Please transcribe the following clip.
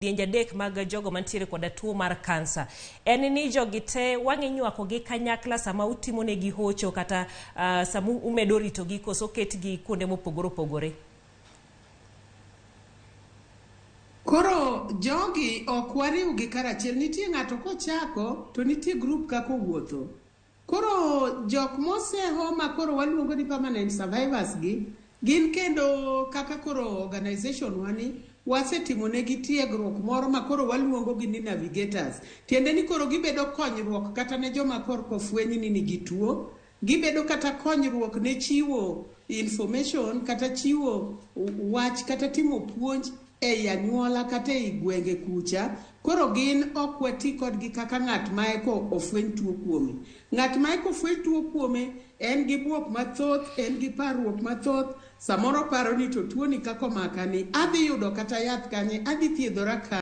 Kidienje adek mag jogo mantiere koda tuo mar kansa. En ni jogi te wang' inywako gi kanyakla sama utimo negi hocho kata sama umedo ritogi koso oketgi kuonde mopogore opogore? Koro jogi ok wariwgi karachiel. Nitie ng'ato kochako to nitie group kaka owuotho. Koro jok moseho ma koro waluongo ni permanent survivors gi, gin kendo kaka koro organization wa ni wasetimo negi tiegruok moro ma koro waluongo gi ni navigators. Tiende ni koro gibedo konyruok kata ne joma korka ofweny ni nigi tuo, gibedo kata konyruok ne chiwo information kata chiwo wach kata timo puonj ei anyuola kata ei gwenge kucha. Koro gin ok wati kodgi kaka ng'at ma eko ofweny tuo kuome. Ng'at ma eko ofweny tuo kuome en gi buok mathoth, en gi parruok mathoth, samoro paro ni to tuoni kaka omaka ni adhi yudo kata yath kanye, adhi thiedhora kanye.